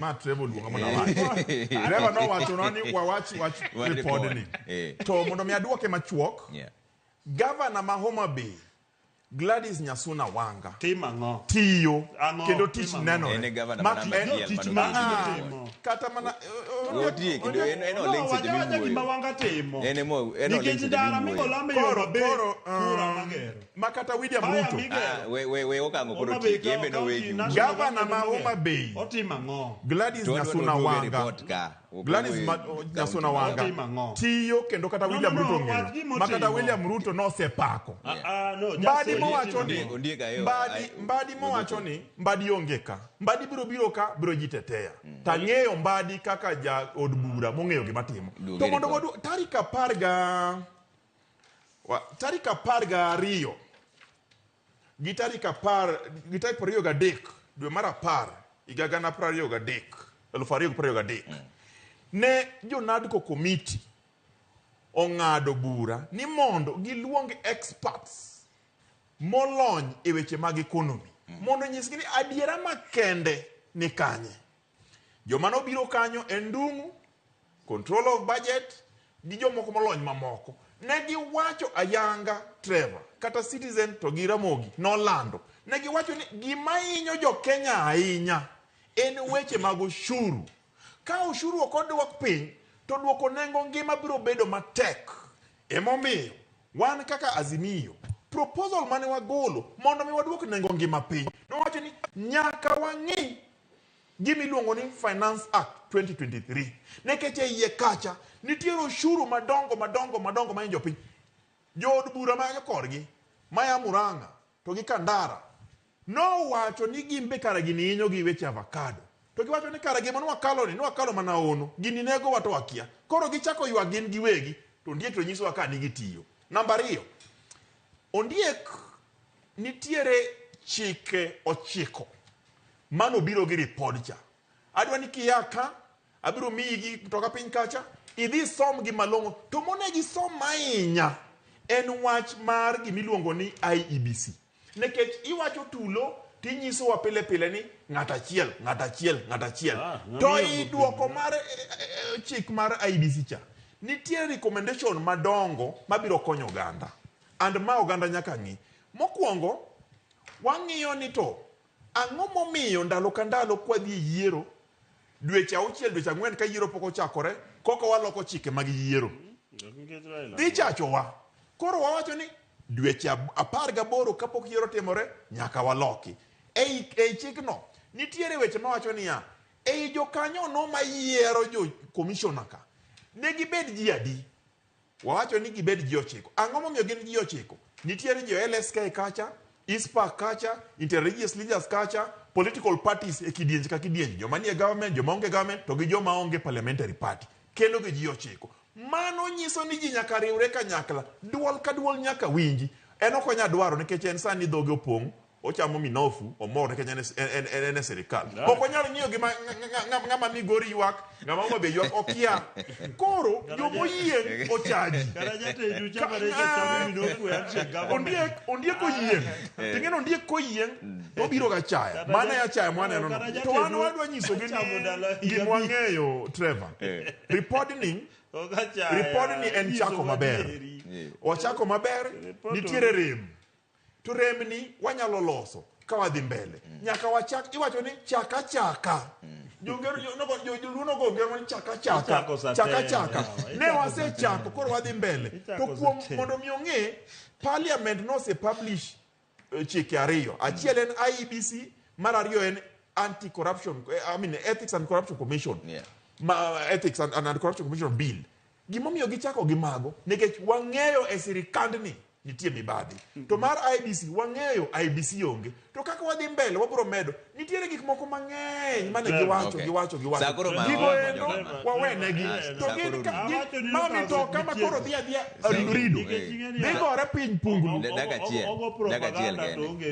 Ma Trevor oluonga mondo awach. Trevor nowachonwa ni wawach wach Wach ripodni. report, eh. To mondo mi aduoke machuok, Gavana ma Homa Bay Gladys Nyasuna Wanga Tim ang'o? tiyo Ang'o? kendo tich Timo ang'o? nenore. En e gavana Ma ma namba en- achiel tich mano ma otieko ah. report. Timo. Kata mana Otiye kendo en No, oling' seche wacha wacha miwuoyo. gima Wanga timo. En emo en oling' Nikech seche ndara miwuoyo. migolame Koro- yo maber, koro, kura magero. ma kata William Fire Ruto migero. Ah, we okang'o koro Homa Bay tiek, en be county nowegi. national Gavana ma government Homa Bay. Otimo ang'o? Gladys To wadwa Nyasuna ni oduoge Wanga report ka. Ok Gladys owuoyo county Nyasuna ma Wanga Otimo ang'o? tiyo kendo kata No, William no, no, Ruto wach ong'eyo gima ma kata otimo. William Ruto nosepako. Ah, ah, no, just Mbadi say mowacho otimo ni ang'o. Ondiek ayo- Mbadi Mbadi mowacho ni Mbadi onge ka. Mbadi biro biro ka biro jitetea. Tang'eyo Mbadi kaka ja od bura mong'eyo gima timo. Duoge To mondo report. wadu tarik apar ga tarik 12 gi tarik 10 gi tarik 23 dwe mar 10 higa 2023 2023 ne jo-NADCO committee ong'ado bura ni mondo giluong experts molony e weche mag economy mondo onyisgi ni adiera makende ni kanye. Joma nobiro kanyo en Ndung'u, control of budget gi jomoko molony mamoko. Ne giwacho ayanga Trevor, kata Citizen to gi Ramogi nolando. Ne giwacho ni gima hinyo jo Kenya ahinya en weche mag ushuru. Ka ushuru ok odwok piny, to duoko nengo ngima biro bedo matek. Emomiyo wan kaka Azimio, proposal mane wagolo mondo mi waduok nengo ngima piny, nowacho ni nyaka wang'i gima iluongo ni Finance Act 2023. Nikech e iye kacha nitiere ushuru madongo madongo madongo ma jopiny. Jood bura ma korgi maya Murang'a to gi Kandara nowacho ni gin be kara gini hinyo gi weche avocado. To giwacho ni kara gima nwakalo ni nwakalo mana ono. Gini nego wa to wakia. Koro gichako ywak gin giwegi to Ondiek to nyisowa ka nigi tiyo. Namba 2, Ondiek nitiere chike 9 manobiro gi ripod cha. Adwa ni kia ka, abiro miyi gi kutoka piny kacha, idhi som gi malong'o. To monego isom ahinya en wach mar gimiluongo ni IEBC. Nikech iwacho tulo tinyisowa pile pile ni ng'at achiel, ng'at achiel, ng'at achiel. To i duoko mar chik mar IEBC cha, nitie recommendation madongo mabiro konyo oganda. And ma oganda nyaka ng'i. Mokwongo, wang'iyo ni to ang'o momiyo ndalo ka ndalo kwadhi e yiero dweche 6 dweche 4 ka yiero pok ochakore koka waloko chike mag yiero. Dhi chachowa. Koro wawacho ni dweche 18 kapok yiero timore nyaka waloki. Ei chikno nitiere weche mawacho niya ei jokanyo no mayiero jo commissioner ka ne gibed ji adi? Wawacho ni gibed ji 9. Ang'o momiyo gin ji 9? Nitiere jo LSK kacha, ISPA kacha, interreligious leaders kacha, political parties e kidienje ka kidienje, joma nie government, joma onge government, to gi joma onge parliamentary party. Kelo gi ji 9. Mano nyiso ni ji nyaka riwre kanyakla, duol ka duol nyaka winji. En ok onyal dwaro nikech en sani dhoge opong', ochamo minofu, omor nikech en e sirikal. Ok onyal ng'iyo gima ng'ama Migori ywak, ng'ama Homa Bay ywak, okia. Koro jomoyieng' ochaji. Ondiek oyieng'. Ting'eno ondiek koyieng' to obiro ga chaya. Mano e achaya mwaneno no. To wan wadwa nyisogi ni gima wang'eyo Trevor. Ripodni en chako maber. Wachako maber, nitiere rem. To remni wanyalo loso ka wadhi mbele. Nyaka wachak, iwacho ni chaka chaka. Joluo nogo ngero ni chaka chaka. Chaka chaka. Ne wasechako koro wadhi mbele. To kuom mondo mi ong'e, parliament nose publish chike 2. Achiel en IEBC, mar 2 en anti-corruption, I mean Ethics and Corruption Commission. Ethics and Anti-Corruption Commission Bill. Gimomiyo gichako gi mago, nikech wang'eyo e sirikandni nitie mibadhi. To mar IEBC, wang'eyo IEBC onge. To kaka wadhi mbele, wabiro medo. Nitiere gik moko mang'eny mane giwacho, giwacho, giwacho. Gigo endo, wawenegi. To gin ka, ma mitoka ma koro dhi adhiya rido rido. Dhi gore piny punglu. Dakika achiel kende.